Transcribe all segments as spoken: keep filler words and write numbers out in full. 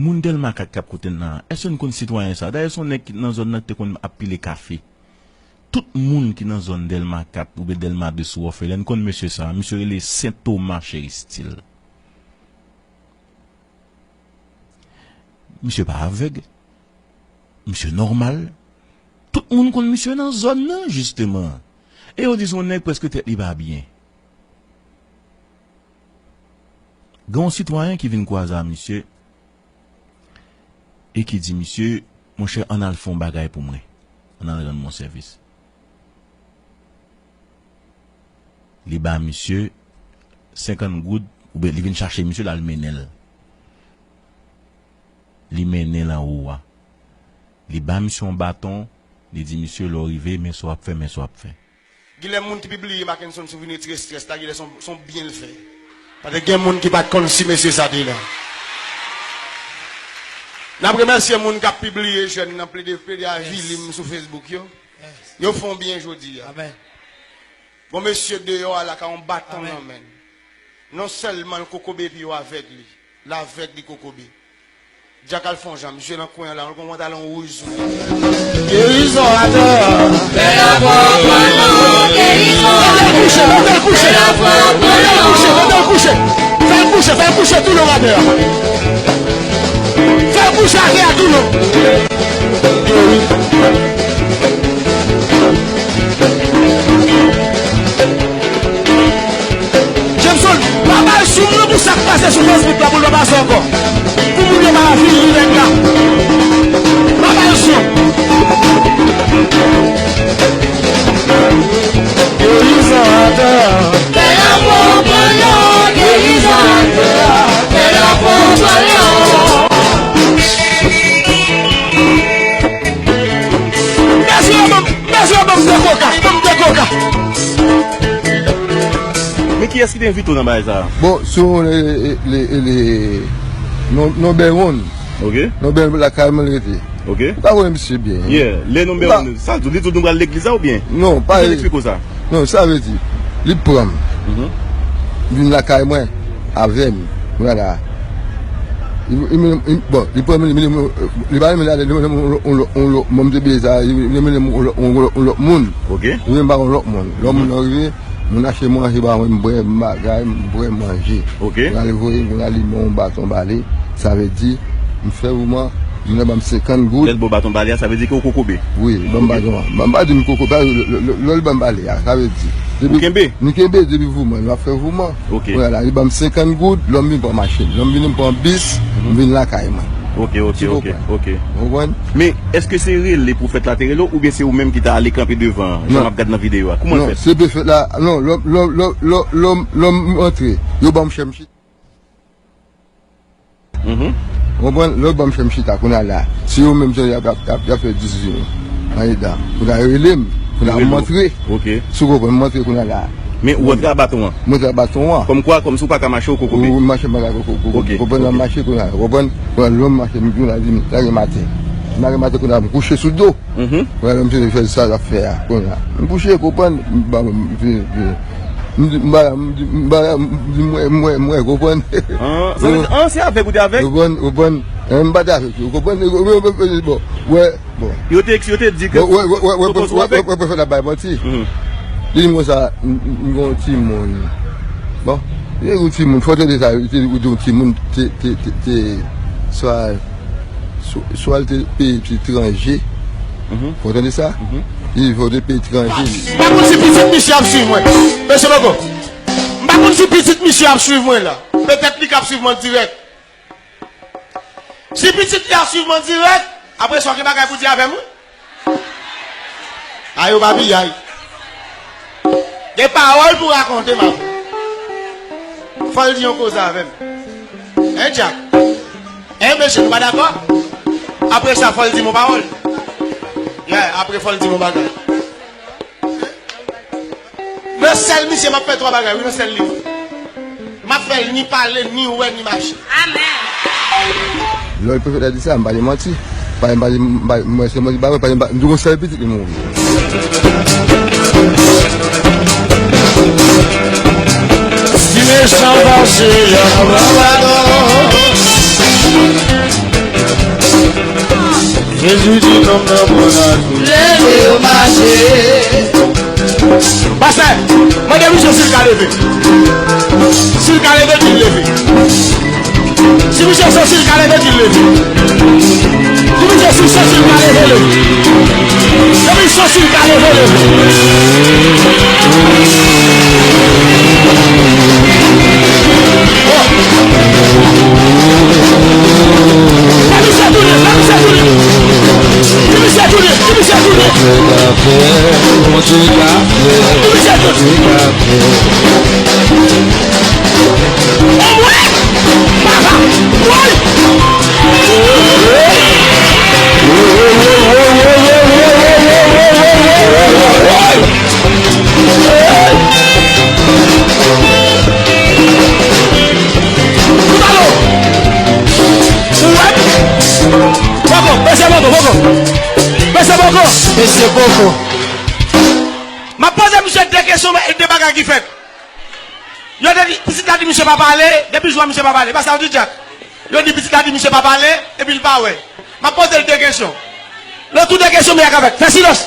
Moun Dèlma kat k ap koute n la, èske n konn sitwayen sa a? Dayè, se yon nèg ki nan zòn nan ki te konn ap pile kafe. Tout moun ki nan zòn Dèlma kat oubyen Dèlma de sou Wòfelèn konn mesye sa a. Misye rele Sen Toma Cheristil. Misye pa avèg. Misye nòmal. Tout moun konn misye nan zòn nan, jisteman. E yo di se yon nèg prèske tèt li pa byen. Gen yon sitwayen ki vin kwaze a misye e ki di misye, monchè, ann al fè yon bagay pou mwen. Ann al rann mwen sèvis. Li ba misye senkant goud, oubyen li vin chache misye, l al mennen l. Li mennen l anwo a. Li ba misye yon baton, li di misye, lè w rive, men sa w ap fè, men sa w ap fè. Genlè moun ki pibliye Mackenson sou vin retire estrès la, genlè se yon, se yon byen l fè. Paske gen moun ki pa t konn si mesye sa te la. N ap remèsye moun k ap pibliye jèn nan, plede, plede avili m sou Facebook yo. Yo fè yon byen jodi a. Bon, mesye deyò a la ka yon baton nan men l. Non sèlman l kokobe epi yo avèg li. L avèg li kokobe. Dyak al fè yon jan, misye nan kwen an la, yon pantalon wouj sou li. Gerizon atè a. Fè l kouche, mete l kouche, mete l kouche, mete l kouche, mete l kouche. Fè l kouche, fè l kouche tou long atè a. Fè l kouche atè a tou long. Geri. Jameson, pa bay zoom nan pou sa k pase sou Facebook la pou l pa pase ankò. Pou moun yo pa vin ri nèg la. Pa bay zoom. Gerizon atè a. Fè l pran yo, gerizon atè a. Fè l pran yo. Mèsi, yo ban m, mèsi, yo ban m de koka, ban m de koka. Men kiyès ki te envite w nan bagay sa a? Bon, se yon, e, e, e, e, non, non Bèwonn. Ok. Non Bèwonn lakay mwen l rete. Ok. Ou ka konnen misye byen. Yeah, le non Bèwonn, sa di w, li di w nou pral legliz la oubyen? Non, pa. Kisa l eksplike w sa? Non, sa vle di, li pran m. Mhm. Vin lakay mwen, avè m, vwala. Li, li, li, li, bon, li pran m, li, li, li pa renmen l ale, li mennen m yon lòt, yon lòt, yon lòt, mwen m te bliye sa, li, li mennen m yon lòt, yon lòt, yon lòt moun. Ok. Li mennen m ba yon lòt moun. Lòt moun nan rive, moun achte manje ba mwen, m bwè bagay, m bwè manje. Ok. Kounye a li voye m, kounye a li ban yon baton bale, sa vle di, m fè vouman, moun nan ban m senkant goud. Lè l ba w baton bale a, sa vle di ke w kokobe. Wi, li ban m baton an. Ban m pa di m kokobe, lè, lè, lè, lè l ban m bale a, sa vle di. Depi, ou kenbe? M kenbe depi vouman, m ap fè vouman. Ok. Kounye a la, li ban m senkant goud, lè m vin pran machin. Lè m vin, m pran bis, m vin lakay mwen. Ok, ok, ok, ok. Ou konprann? Men, èske se rele prefèt la te rele w, oubyen se ou menm ki ta ale kanpe devan, jan m ap gad nan videyo a? Kouman l fèt? Non, se prefèt la, non, lè, lè, lè, lè, lè, lè m antre, yo ban m chè m chita. Mhm. Ou konprann? Lè yo ban m chè m chita, kounye a la, se yo menm jan y ap, y ap, y ap, y ap fè disizyon andedan. Kounye a yo rele m, kounye a m antre. Ok. Si w konprann, m antre kounye a la. Men ou antre a baton an? M antre a baton an. Kòmkwa, kòmsi w pa ka mache, ou kokobe? Ou mache, m pa ka kokobe. Ok, ok. Ou konprann, m ap mache kounye a, ou konprann? Kounye a, lè m mache, m kounye a di m lage maten. M lage maten kounye a, m kouche sou do. Mhm. Wè, lè misye fè sa l ap fè a, kounye a. M kouche, konprann, m ba, m, m, m, m ba, m, m ba, m, m wè, m wè, m wè, konprann. An, sa vle di, an, se avèg ou te avèg? Konprann, konprann. Eh, m pa t avèg, konprann, bon, wè, bon. Yo te, yo te di ke... Bon, wè, wè, wè, wè, wè, wè, wè, wè, fè la bay manti. Mhm. Li di m konsa, m, m, m gen yon timoun. Bon, li gen yon timoun, fò w tande sa, li te di yon timoun, te, te, te, te, sa, Swa, swa l te peye ti etranje. Mhm. Fò w tande sa? Mhm. Li fò w te peye etranje. M pa konn si pitit misye ap swiv mwen. Mesye Boko, m pa konn si pitit misye ap swiv mwen la. Petèt li k ap swiv mwen dirèk. Si pitit li ap swiv mwen dirèk, apre sa, w gen bagay pou di avè m, wi. Ay, ou pa piyay. Gen pawòl pou rakonte m avè w. Fò l di yon koze avè m. Hein, Jack? Hein, mesye, nou pa dakò? Apre sa, fò l di m yon pawòl. Yeah, apre, fò l di m yon bagay. Nan sèl misye, m ap fè twa bagay, wi, nan sèl li. M ap fè l ni pale, ni wè, ni mache. Amèn. Lè prefèt la di sa, m pa di manti. Pa, m pa di, m pa, mwen se manti, pa, pa, m di yon sèl pitit li mouri. Si mechan fache, y a pran padon. Jezi di nonm nan bon la tou. Leve yo mache. Pastè, mande misye si l ka leve. Si l ka leve, di l leve. Si misye santi l ka leve, di l leve. Di misye si l santi l ka leve, leve. Depi l santi l ka leve, leve. Fè misye tounen, fè misye tounen. Di misye tounen, di misye tounen. Di misye tounen. Anmwey! Papa! Woy! Kout alo! Ou wè? Poko, mesye poko, poko. Mesye poko. Mesye poko. M ap poze misye de kesyon e de bagay ki fèt. Yo te di, pitit la di misye pa pale, depi jou a misye pa pale. Pa sa yo di, Dyak? Yo di pitit la di misye pa pale, epi l pa wè. M ap poze l de kesyon. Nan tou de kesyon, men y a ka fèt. Fè silans.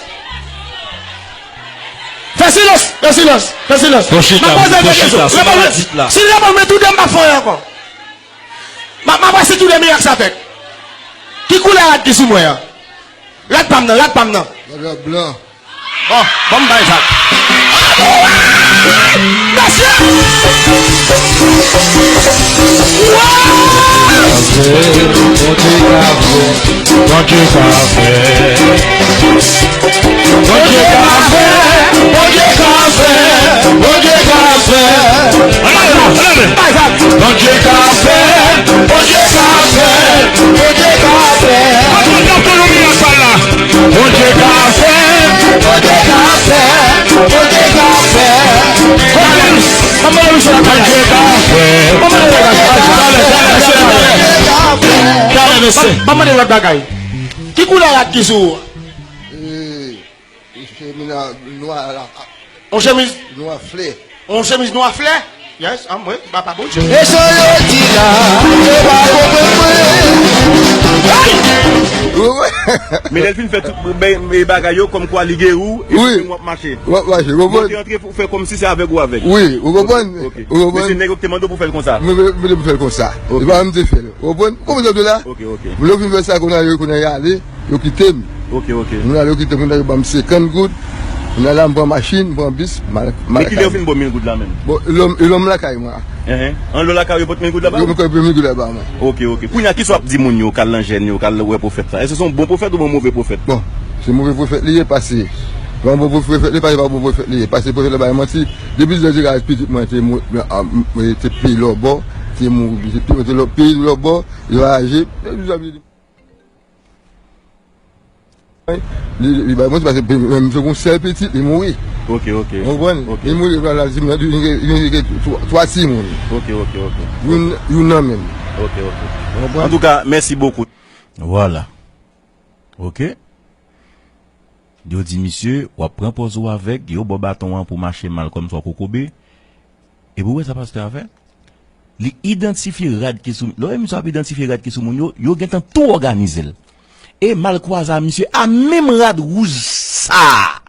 Fè silans, fè silans, fè silans. M ap poze l de kesyon. Reponn mwen. Si l reponn mwen tou de, m p ap fè anyen ankò. M ap, m ap wè si tou de mirak sa fèt. Ki koulè rad ki sou mwen an? Rad pa m nan, rad pa m nan. Rad la blan. Bon, bon, m bay sa. Mesye! Bondye ka fè, Bondye ka fè, Bondye ka fè, Bondye ka fè, Bondye ka fè. Ann ale, ann ale. Bondye ka fè, Bondye ka fè, Bondye ka fè. Patwon t ap fè yon mirak pa la. Bondye ka fè, Bondye ka fè, Bondye ka fè. Bondye ka fè. Bondye ka fè. Talè, talè, mesye. Ban m mande lòt bagay. Ki koulè rad ki sou ou? Eh, chemiz nwa la. Yon chemiz nwa flè. Yon chemiz nwa flè? Yes, anmwey, papa Bondye. E jan yo di la, yo pa konprann mwen. Hey! Ou konprann? Men lè l fin fè tout, ben, e bagay yo, kòmkwa li geri w, e w ap mache. W ap mache, ou konprann? Ou te antre pou fè kòmsi se avèg ou avèg. Wi, ou konprann? Ok, ok. Ou konprann? Men se nèg yo ki te mande w pou fè l konsa. Men, men, men pou fè l konsa. Ok. E pa mwen te fè l. Ou konprann? Ou konprann sa m di w la? Ok, ok. Men lè yo fin fè sa, kounye a yo, kounye a y ale. Yo kite m. Ok, ok. Moun la, yo kite m, yo ban m senkant goud. Moun la, m pran machin, m pran bis, m al, m al lakay mwen. Men kilè yo fin ba w mil goud la menm? Bon, e lòm, e lòm lakay mwen. Enhen. Anlè w lakay ou, yo pot mil goud la ba w? Yo pot mil goud la ba mwen. Ok, ok. Kounye a, kisa w ap di moun yo k al nan jèn yo, k al wè pwofèt la? Èske se yon bon pwofèt oubyen yon move pwofèt? Bon, se move pwofèt li ye, paske se pa yon bon pwofèt li ye, paske pwofèt la bay manti. Depi lè deja pitit mwen te mou-, a, m-, te peye lòbò, te mouri, te peye lòbò, yo aje. Li, li bay manti paske pe-, menm se yon sèl pitit, li mouri. Ok, ok. Ou konprann? Ok. Li mouri, la, la, li gen, li gen twa, twa timoun. Ok, ok, ok. Youn, youn nan menm. Ok, ok. Ou konprann? Antouka, mèsi bokou. Vwala. Ok. Yo di misye, w ap pran pòz ou avèg, yo ba w baton an pou w mache mal kòmsi w kokobe. Epi w wè sa pastè a fè? Li idantifye rad ki sou, lè w wè misye ap idantifye rad ki sou moun yo, yo gentan tou òganize l. E mal kwaze a misye a menm rad wouj sa a.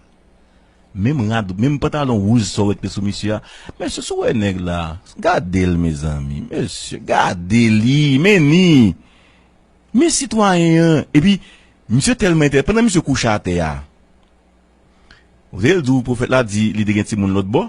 Menm rad, menm pantalon wouj sa w wè ki te sou misye a. Mesye, si w wè nèg la, gade l, mezanmi. Mesye, gade li, men ni. Men sitwayen an. Epi, misye tèlman entè-, pandan misye kouche atè a, ou tande l di w pwofèt la di li te gen timoun lòt bò?